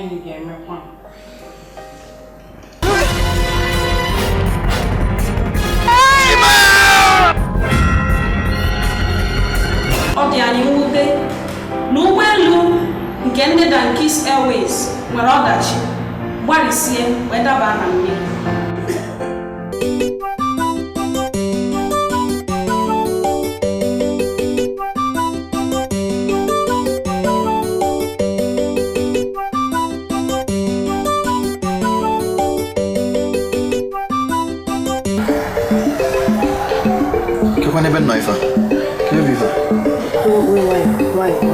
Gịnị ga-emekwa? Ọ dị anyị mwute na ụgbọelu nke ndị Dankist Airways nwere ọdachi, gbarisie wee daba na mmiri. Kekwa n'ebe nnọ ife a? Kebe ife a? Why? Why?